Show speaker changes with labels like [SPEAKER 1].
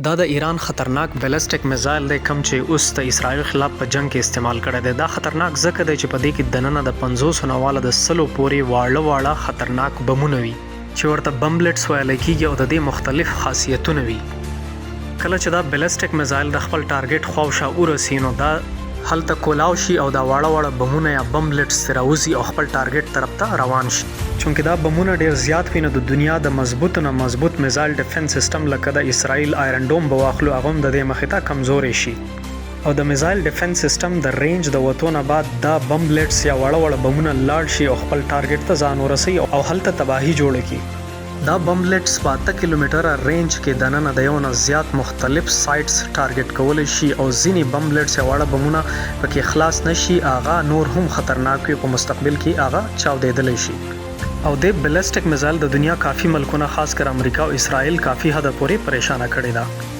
[SPEAKER 1] دا د ایران خطرناک بیلسټک میزایل دی کوم چې اوس د اسرائیل خلاف په جنګ کې استعمال کړی دی. دا خطرناک ځکه دی چې په دې کې دننه د پنځوسو نه واله د سلو پورې واړه واړه خطرناک بمونه وي چې ورته بمبلټس ویل کیږي او د دې مختلف خاصیتونه وي. کله چې دا بیلسټک میزایل د خپل ټارګټ خواوشا ورسي نو دا هلته کولاو شي او دا واړه واړه بمونه یا بمبلټس ترې راوځي او خپل ټارګټ طرف ته روان شي. چونکه دا بمونه ډیر زیات وي نو د دنیا د مضبوط نه مضبوط میزایل ډیفنس سیستم لکه د اسرائیل آیرن ډوم به واخلو هغه هم د دې مخې ته کمزوری شي او د میزایل ډیفنس سیستم د رینج د وتو نه بعد دا بمبلټس یا واړه واړه بمونه لاړ شي او خپل ټارګټ ته ځان ورسوي او هلته تباهي جوړه کړي. دا بمبلټس په 8 کیلومتره رینج کې دننه د یو نه زیات مختلف سایټس ټارګټ کولی شي او ځینې بمبلټس یا واړه بمونه پکې خلاص نه شي هغه نور هم خطرناک وي او په مستقبل کې هغه چاودیدلی شي. او دې بلسټک میزایل د دنیا کافي ملکونه خاص کر امریکا او اسرایل کافي حده پورې پریشانه کړې ده.